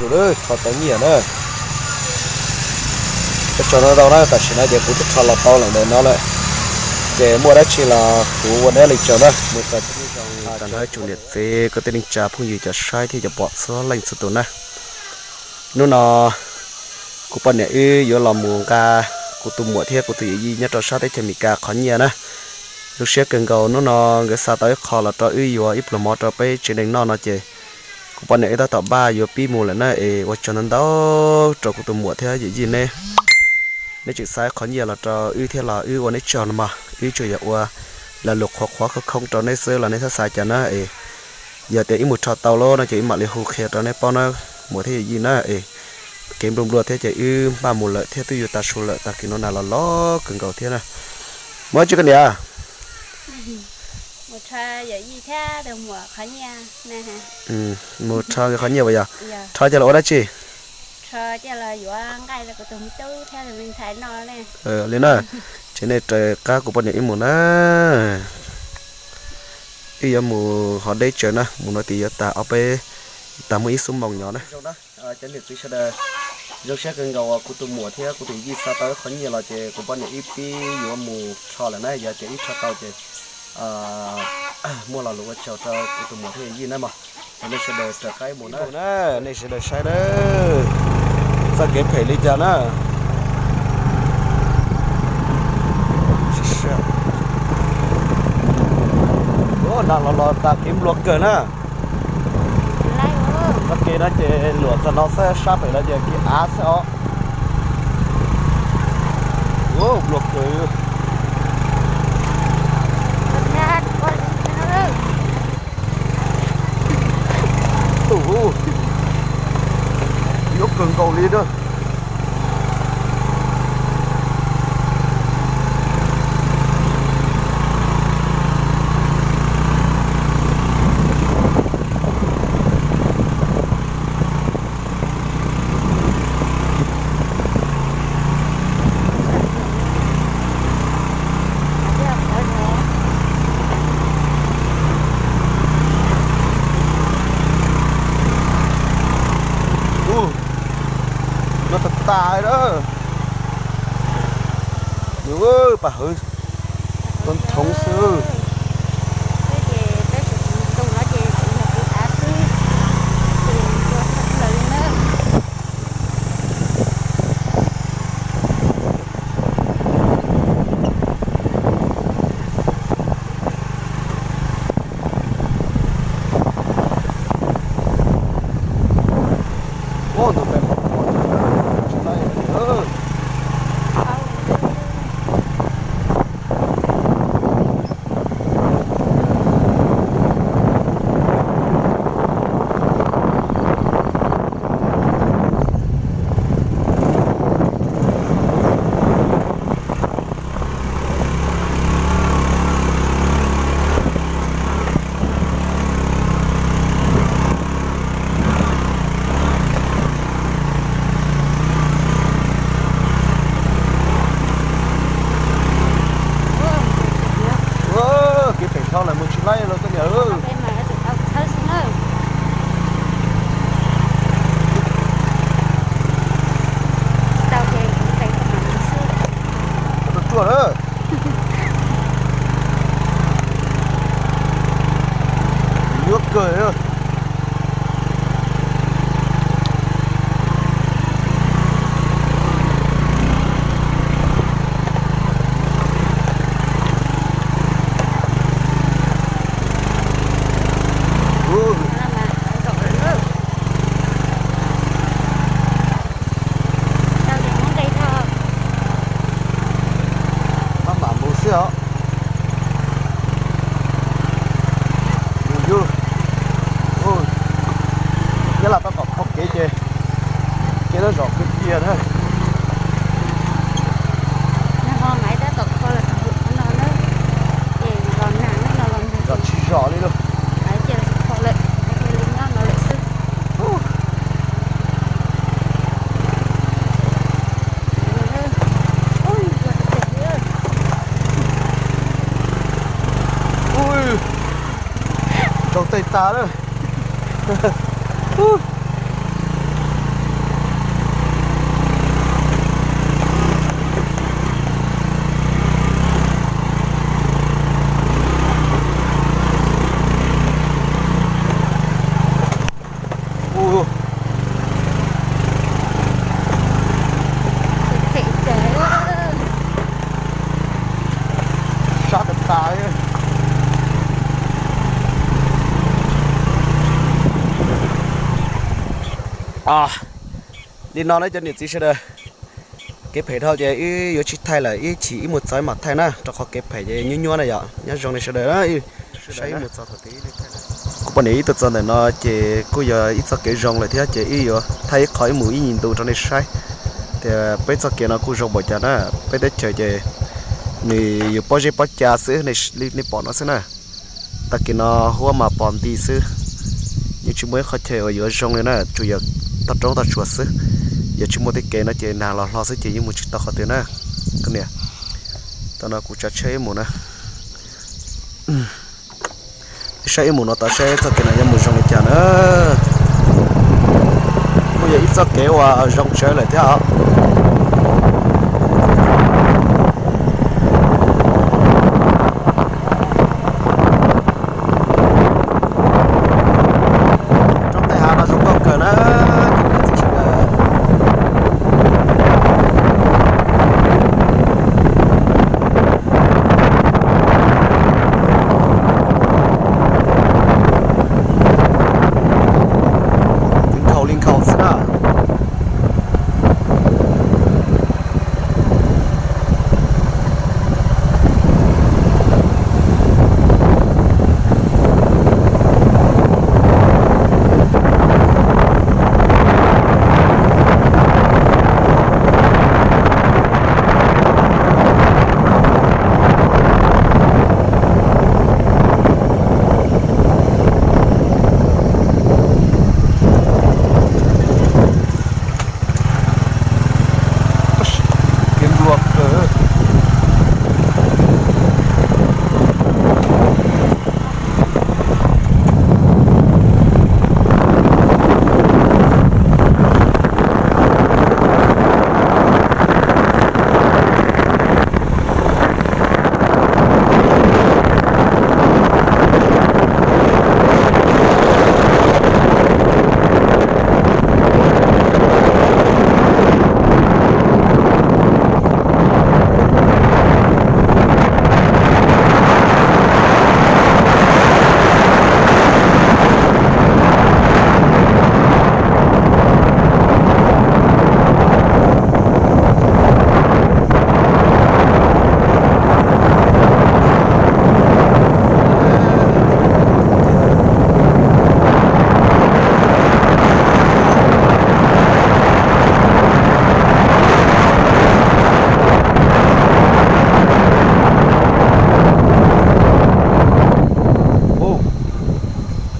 Tus lawm rho tau nyiaj na. Peb tso no tau na, tam sim no ces kuv twb rho los tau lawm ntawm no lawm. Ces muaj dab tsi los kuv ua neb li tsaug na, mus txog. Tag nrho ib tsoom niam txiv kwv tij neej tsa phooj ywg cov saib thiab cov pom txhua leej txhua tus na. Hnub no kuv poj niam wb yuav los mus nqa kuv tus muam thiab kuv tus yawm yij nyob rau sab teb chaws Amelikas qhov nyiaj na. Zoo siab kawg nkaus, hnub no nkawd xa tau ib qho los rau wb yuav ib pluag mov rau peb tsev neeg noj no ces kuv poj niam wb tab tom npaj yuav pib mus lawm na es ua tsaug ntau ntau rau kuv tus muam thiab yawm yij neb. Neb tseem xa ib qho nyiaj los rau wb thiab los wb ua neb tsaug no mas wb tsuas yog ua lo lus qhuav qhuav khoob khoob rau neb xwb los neb txhob xav cas na es yog tias wb mus rho tau lawm no ces wb mam li hu qhia rau neb paub na, muam thiab yawm yij na es kev nplua nplua thiab ces wb npaj mus lawm thiab twb yuav tav su lawm, tag kis no nag los los kawg nkaus thiab na. Muaj tsis koj niam? Mus rho nkawd qhov nyiaj as yog? Rho coj los ua dab tsi? Li na, ces nej raws qab kuv poj niam wb mus na. Wb yuav mus hov deb tsawv na, mus no tias yuav tag ob peb, tag muaj ib xuab moos nyob na. Cov niam txiv sawv daws, zoo siab kawg nkaus uas kuv tus muam thiab kuv tus yij xa tau ib qho nyiaj los ces kuv poj niam wb pib yuav mus rho lawm na, yog tias wb rho tau ces muaj lo lus ua tsaug rau kuv tus muam thiab yij na mog. Nej sawv daws raws qab mus na, nej sawv daws saib na, txoj kev phem li cas na. Nag los los tas kev nplua kawg na. Txoj kev no ces luam txog no xwb, sab pem lawm ces kev av xwb os. Nplua kawg. Tus, yuav kawg nkaus li na. Ua, nplua tas tas na. Nws pam hawv, tau thoov xwb. Kev phem dhau lawm mus tsis laib lawm koj niam. Tsuaj lawm. Yuav kawg. Maj mam mus xwb os. Mus yug. Nyob los tau tom qhov kev ces, kev lawv zom kwv tiag na. Ho maiv tab tom kho los tau hauv qhov no na, ces los nag no los nag zom tsis zom li lauj. Ces los kho lawm, ces li nyob no lawm xwb. Tsaus tej tas lawm. Li no na cov niam txiv sawv daws, kev phem dhau ces wb yuav tsis thaij lawm, ib chim wb mus txog mam thaij na, rau qhov kev phem ces nyuaj nyuaj na yom. Nyob zoo li sawv daws na, saib mus txog thaum twg. Kuv poj niam wb tuaj txog ntawm no ces kuj yog ib txoj kev zoo lawm thiab ces wb yuav thaij ib qho wb mus ib nyuag ntu rau nej saib tias peb txoj kev no kuj zoo npaum cas na. Peb teb chaws ces nws yus pob zeb pob ca xwb li nej pom no xwb na. Tag kis no huab mas pos nti xwb, yeej tsis muaj ib qhov chaw uas yuav zoo li na, tsuas yog toj roob toj tsuas xwb. Yog tsis muaj tej kev no ces nag los hlo xwb ces yeej mus tsis tau qhov twg na. Koj niam, tam no kuv tsav tsheb mus na. Saib ib mus no tod saib txoj kev no yuav mus zoo li cas na. Kuj yog ib txoj kev uas zoo tsawv lawm thiab os. Roob tej hav no zoo nkauj kawg na. Nkhaus li nkhaus xwb na. Kev nplua kawg.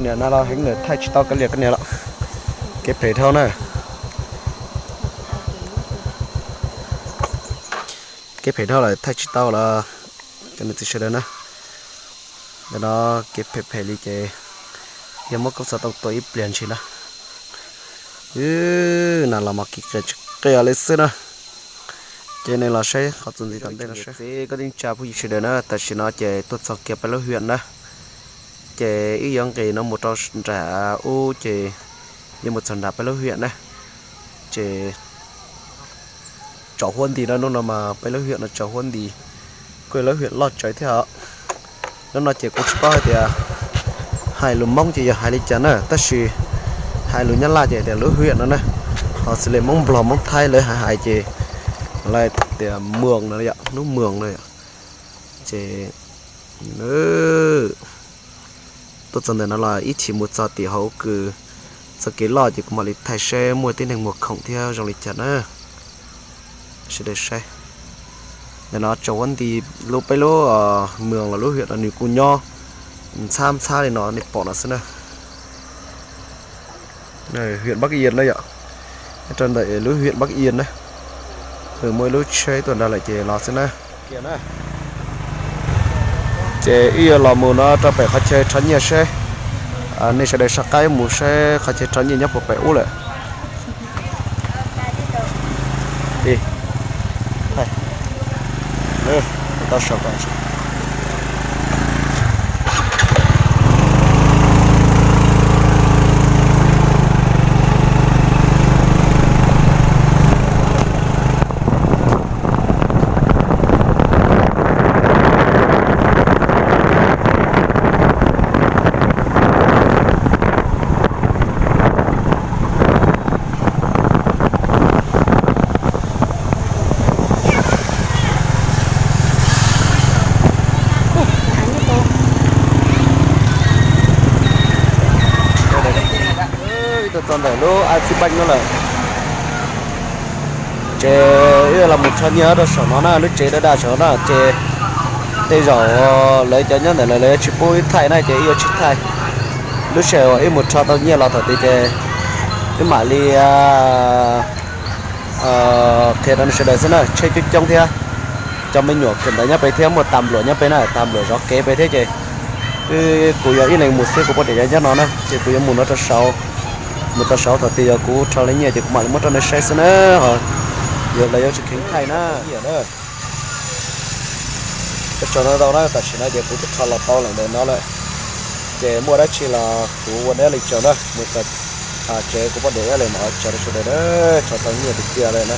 Niam na los heev lawm, thaij tsis tau kav liam koj niam lawm. Kev phem dhau na. Kev phem dhau lawm thaij tsis tau lawm. Cov niam txiv sawv daws na, ntawm no kev phem phem li ces yog muab koob xov tooj tua ib pliag ntshis na. Nas los mas kev qias tsis qias li xwb na. Ces nej los saib qhov txuas ntxiv tom ntej no saib. Koj tij tsa phooj ywg sawv daws na, tam sim no ces tuaj txog kiag peb lub hiam na. Ces wb yuav nqis no mus rau nram ub ces yuav mus txog nram peb lub hiam na. Ces tsaus huab nti na, hnub no mas peb lub hiam no tsaus huab nti, kuj yog lub hiam loj tsawv thiab os. Hnub no ces kuv tsis paub hais tias hais lus Hmoob ces yog hais li cas na, tab sis hais lus Nyab Laj ces tias lub hiam no na, ho xws li Hmoob Nplog Hmoob Thaib lawv hais hais ces lawv tias mws no yom, lub mws no yom. Ces tuaj txog ntawm no los ib chim mus txog tim hauv kws txoj kev loj ces kuv mam li thaij seb muaj tib neeg muag khoom thiab zoo li cas na. Sawv daws saib, ntawm no tsaus huab nti, lub peb lub mws los lub hiam no nws kuj nyob ntxhab ntxhab li no nej pom no xwb na. Hiam Npab Iab na yom, rau ntawm lub hiam Npab Iab na. Muaj ib lub tsheb tuaj nrad lawm ces los xwb na. Ces wb yuav los mus no rau pem qhov chaw rho nyiaj seb, nej sawv daws soj qab mus saib qhov chaw rho nyiaj nyob puag pem ub lawm. Paj no lawm. Ces wb los mus rho nyiaj rau saum no na, lub tsev daj daj saum no na, ces tej zaum lawv cov nyob ntawm lawv, lawv yuav tsis pub wb thaij na, ces wb yuav tsis thaij. Lub sij hawm uas wb mus rho tau nyiaj los thaum twg ces wb mam li qhia rau nej sawv daws xwb na. Tsheb coob coob thiab, cov me nyuam kawm ntawv nyob pem thiab, muaj tas npluam nyob pem na, tas npluam zov kev pem thiab ces wb, kuv yog ib leeg mus xwb, kuv poj niam nyob no na, ces kuv yuav mus no rau saud, mus rau saud thaum twg yog kuv rho li nyiaj ces kuv mam li muab rau nej saib xwb na. Ho yuav lawv yuav tsis kheev thaij na. Ua tsaug ntau ntau na, tam sim no ces kuv twb rho los tau lawm ntawm no lawm, ces muaj dab tsi los kuv ua nej ib leeg tsaug na, mus txog tsev kuv poj niam ib leeg mam ua tsaug rau sawv daws na, rho tau nyiaj tiag tiag lawm na.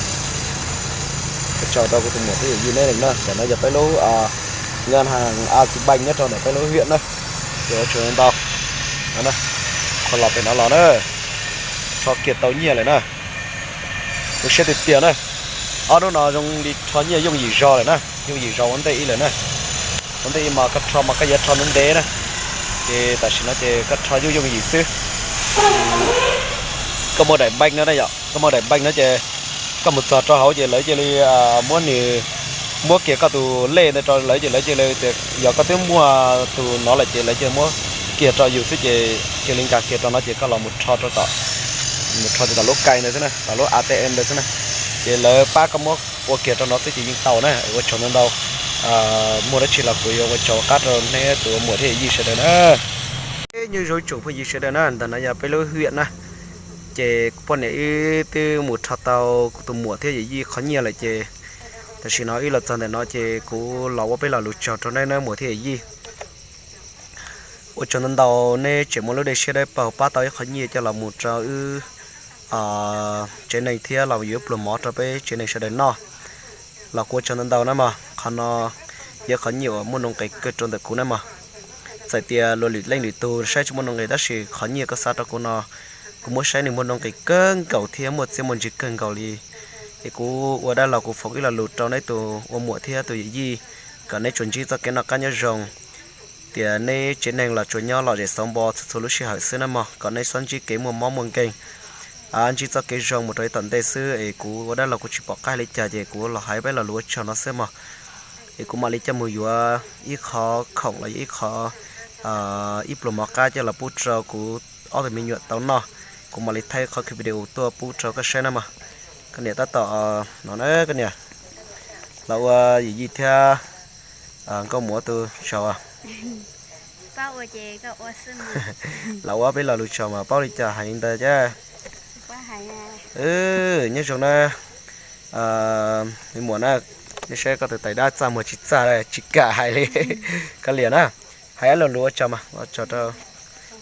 Ua tsaug rau kuv tus muam thiab yawm yij neb leeg na, ntawm no yog peb lub ngan has Agribank nyob rau ntawm peb lub hiam na, ces ua tsaug ntau. Qhov los pem no los na, rho kiag tau nyiaj lawm na. Zoo siab tiag tiag na. Ob hnub no zoo li rho nyiaj yooj yim zog lawm na, yooj yim zog ua ntej ib lawm na. Ua ntej ib mas koj rho mas koj yuav rho ntev ntev na, ces tam sim no ces koj rho yooj yooj yim xwb. Koj muaj daim bank no na yom, koj muaj daim bank no ces koj mus txog rau hauv ces lawv cia li muab nws, muab kiag koj tus lej ntawd rau lawv ces lawv cia li tias yog koj twb muaj tus no lawm ces lawv cia li muab kiag rau yus xwb ces cia li nkag kiag rau no ces koj los mus rho rau tom, mus rho rau tom lub kai ntawd xwb na, tom lub A T M ntawd xwb na. Ces lawv pab koj muab ua kiag rau no xwb ces yeej tau na. Ua tsaug ntau ntau. Muaj dab tsi los kuv yuav ua tsaug qab rau neb tus muam thiab yawm yij sawv daws na. Nyob zoo tsoom phooj ywg sawv daws na, ntawm no yog peb lub hiam na. Ces kuv poj niam wb twb mus rho tau kuv tus muam thiab yawm yij qhov nyiaj lawm ces tam sim no wb los txog ntawm no ces kuv los ua peb lo lus tsaug rau neb na muam thiab yawm yij. Ua tsaug ntau ntau neb tseem muaj lub dej siab dawb paug pab tau ib qho nyiaj coj los mus rau wb tsev neeg thiab los yuav pluag mov rau peb tsev neeg sawv daws noj. Los kuv ua tsaug ntau ntau na mog, qhov no yog qhov nyiaj uas muaj nuj nqis kawg rau ntawm kuv na mog. Txawm tias luag lwm leej lwm tus saib tsis muaj nuj nqis tab sis qhov nyiaj koj xa rau kuv no, kuv muab saib nws muaj nuj nqis kawg nkaus thiab muaj txiaj muaj ntsig kawg nkaus li. Es kuv ua dab los kuv foom ib lo lus rau neb tus ua muam thiab tus yawm yij, kom neb tsuas ntsib txoj kev noj qab nyob zoo. Tias neb tsev neeg los tsuas nyob lom zem xauv npo txhua txhua lub sij hawm xwb na mog, kom neb txhob ntsib kev muaj mob muaj nkeeg, ntsib txoj kev zoo mus rau ib tom ntej xwb. Es kuv ua dab los kuv tsis pom qab hais li cas ces kuv los hais peb lo lus ua tsaug no xwb mog. Es kuv mam li coj mus yuav ib qho khoom los yog ib qho, ib pluag mov qab coj los pub rau kuv ob tug me nyuam tau noj. Kuv mam li thaij qhov video tuaj pub rau koj saib na mog. Koj niam tab tom no na koj niam, los ua yawm yij thiab nkauj muam tus tsaug. Los ua peb lo lus tsaug mas paub li cas hais li ntawd thiab. Nyob zoo na, me muam na, nej saib koj tus tais dab txaj muag tsis txaj tsis kam hais li. Koj liam na, hais ib lo lus ua tsaug mas ua tsaug rau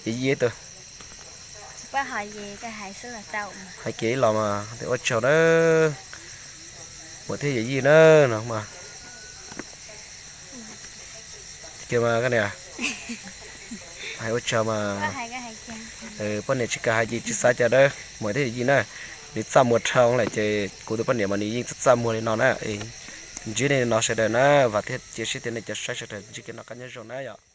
yawm yij tus. Hais kiag ib los mas ua tsaug na, muam thiab yawm yij na no mas. Kiag mas koj niam, hais ua tsaug mas. Poj niam tsis kam hais ces tsis xav cas dab, muam thiab yawm yij na, nws txaj muag dhau lawm ces kuv tus poj niam mas nws yeej txaj txaj muag li no na. Ntsib nej no sawv daws na, vam thiab cia siab tias nej cov saib sawv daws ntsib kev noj qab nyob zoo na yom.